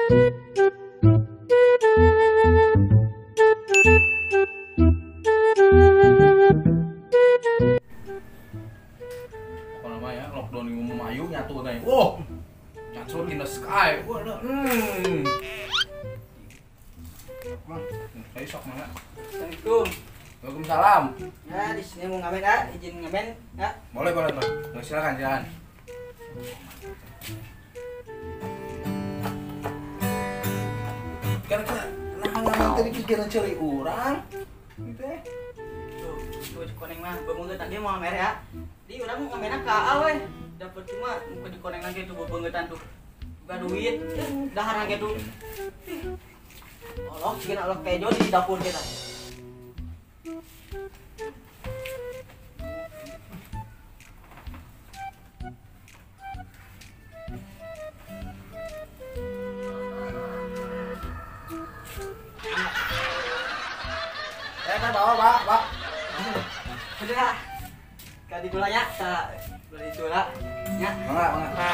Apa namanya? Lockdown ini mayu nyatu teh. Wah. Cancel in the sky. Wah, Saya sok mana? Assalamualaikum. Waalaikumsalam. Nah, di sini mau ngamen, ah, izin ngamen, ah. Boleh, boleh, Pak. Silakan, silakan. Karena nah tadi pikiran ceri urang. Gitu eh. Tuh, tuh koneng mah bebengetan dia mau ngamen ya. Di urang mau ngamenna ka A we. Dapat cuma muka di koneng lagi tuh bebengetan tuh. Buka duit, dahar lagi tuh. Allah, bikin Allah kejo di dapur kita. Kan bawa, Pak, Pak. Udah. Kali gulanya, tak beli gula. Ya. Mangga, mangga.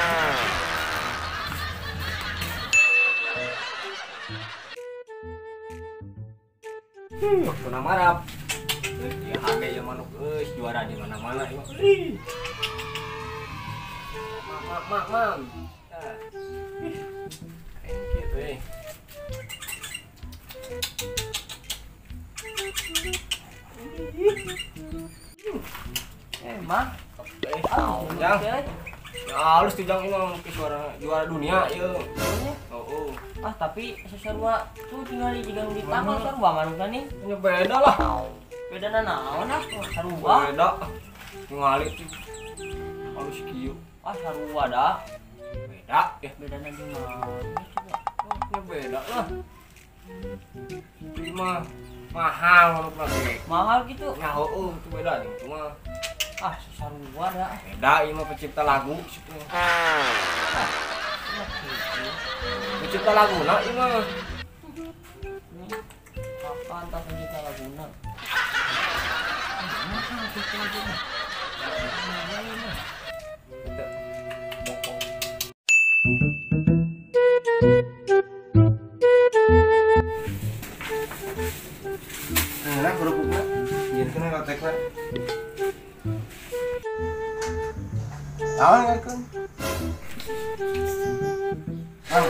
Waktu marap. Ya HP ya manuk geus juara di mana-mana ieu. Mak mak mak. Kayak gitu eh. Mah. Jang. Ya halus tuh Jang ini mah juara dunia ieu. Oh, oh. Ah, tapi sesarua tuh tinggal di jiga di taman sarua manukna nih. Ya beda lah. Beda naon ah, sarua. Beda. Ningali tuh. Halus kieu. Ah, sarua da. Beda ya. Bedana gimana coba? Ya beda lah. Ini mah mahal manukna ge. Mahal gitu. Ya heueuh itu beda nih cuma ah sarua da. Beda ieu mah pencipta lagu situ. Pencipta lagu na ieu mah. Kapan tah pencipta laguna? Mahal pencipta laguna. Nah, kerupukna. Ieu kana lotekna. Naon kan? Mang.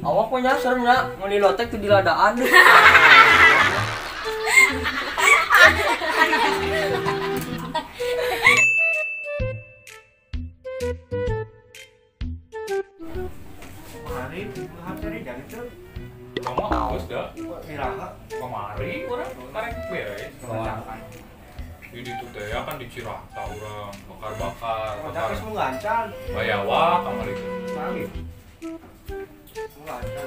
Awak mah nyasar nya, meuli lotek tuh di ladaan. Kemari, cari jadi tuh. Lama bagus dah. Iraha. Kemari, orang karek beres. Di ditu teh kan di Cirata urang bakar-bakar. Bakar semua gancan. Bayawa kamari. Kali. Semua gancan.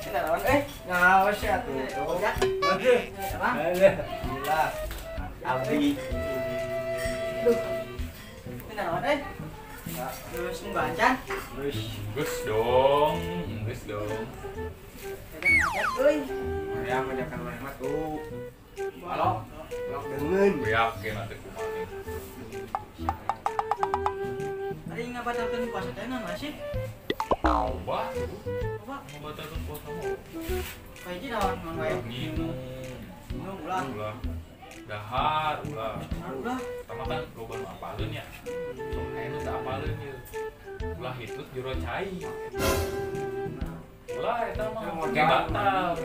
Kenalan eh. Ngawas ya tuh. Ya. Aduh. Alhamdulillah. Abdi. Duh. Kenalan eh. Terus membaca. Terus. Geus dong, geus dong. Euy. Ya menjakan maneh mah tuh. Halo. Lok deungeun. Beak kena teh kumaha. Ari ngabatalkeun puasa teh naon sih? Coba. Coba ngabatalkeun puasa mah. Kahiji naon naon wae? Nginum. Nginum ulah. Ulah. Dahar ulah. Dahar ulah. Pertama kan loba nu apaleun nya. Sok aya nu teu apaleun ieu. Ulah hitut jero cai. Ulah eta mah ge batal.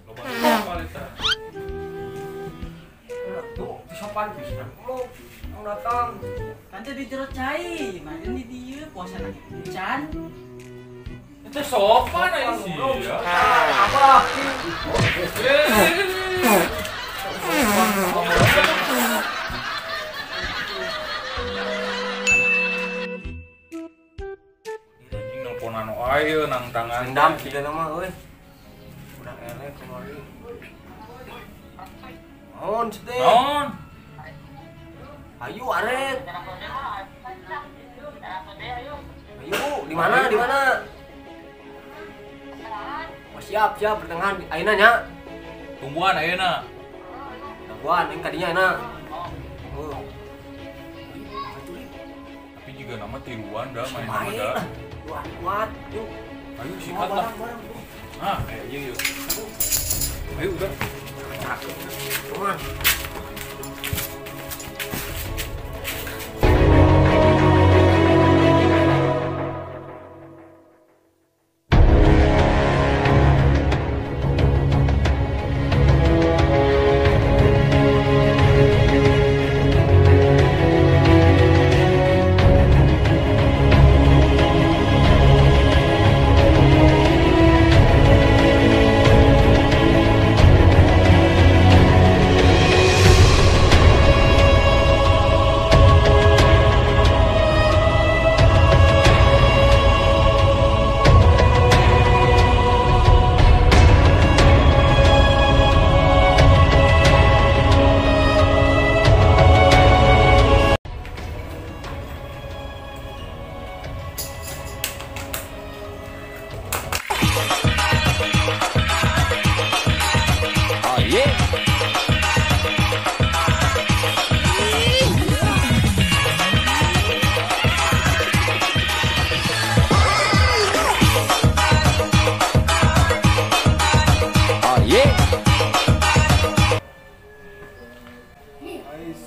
Loba nu apal eta. Tuh, sopan pisan. Lu datang. Kan teh di jero cai, mana di dieu puasa lagi can. Itu sopan aja sih ya. Apa? Anjing nelponan ayo nang tangan. Dendam sih nama euy. Udah elek kemari. Naon sih teh? Naon? Ayo arek. Ayo, di mana? Di mana? Oh, siap, siap pertengahan ayeuna nya. Tungguan ayeuna. Tungguan aing kadinya ayeuna. Oh. Tapi juga nama tiluan dah main nama dah. Kuat, kuat. Yuk. Ayo sikat lah. Ah, iya yuk. Ayo udah. Come on.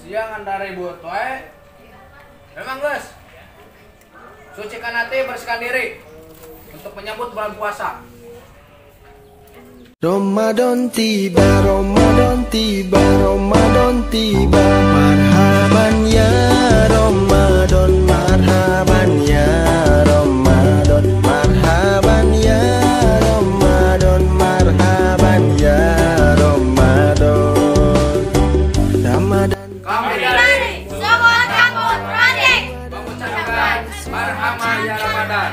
Siang anda ribut wae. Memang guys, sucikan hati, bersihkan diri untuk menyambut bulan puasa. Ramadan tiba, Ramadan tiba, Ramadan tiba. Marhaban ya Ramadan, marhaban ya Ramadan, marhaban ya Ramadan, marhaban ya Ramadan. Ramadan. Kami dari Semua Kampus Project mengucapkan marhaban ya Ramadan.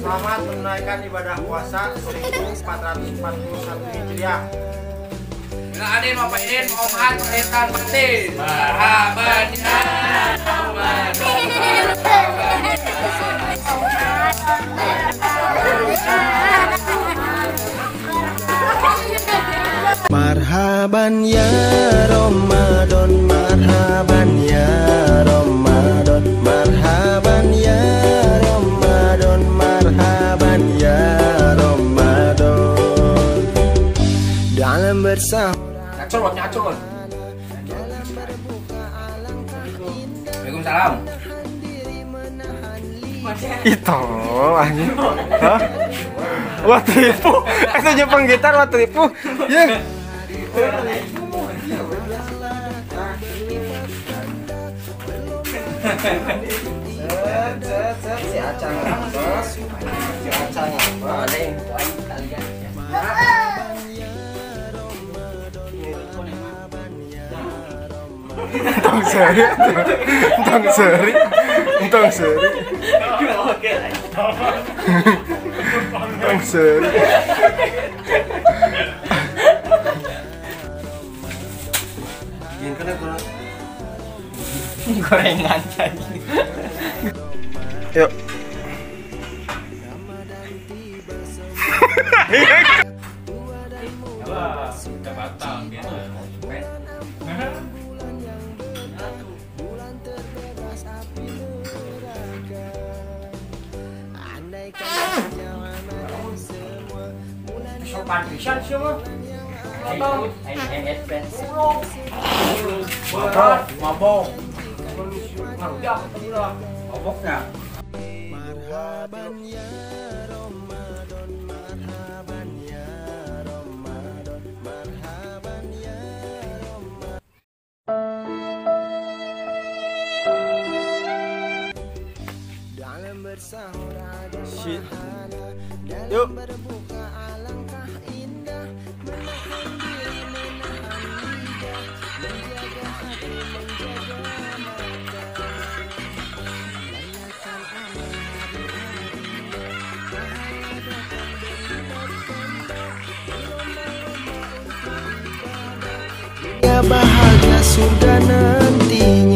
Selamat menunaikan ibadah puasa 1441 Hijriah. Minal aidin wal faizin, mohon maaf lahir dan batin. Marhaban ya Ramadan. Marhaban ya Ramadan, marhaban ya Ramadan, marhaban ya Ramadan, marhaban ya Ramadan. Dalam bersahur nyacur, nyacur. Waalaikumsalam. Itu anjing. Hah? Wah tipu. Itu Jepang gitar wah tipu. Ya. Set set set si Acang ngapes. Si Acang ngapes. Ada yang poin kalian. Tong seri, tong seri, tong seri. Tong seri. Gorengan tadi. Yuk. Udah batang gitu. Sopan pisan sih mah. Mabok, mabok. Ngarujak tadi lah. Maboknya. Marhaban ya Ramadan, marhaban ya Ramadan, marhaban ya Ramadan. Dalam bersahur ada pahala, dalam berbuka alangkah indah, menahan diri, menahan lidah, menjaga hati, menjaga mata. Banyakkan amal hari-hari, pahala datang berlipat ganda, berlomba-lomba untuk ibadah. Dunia bahagia surga nantinya.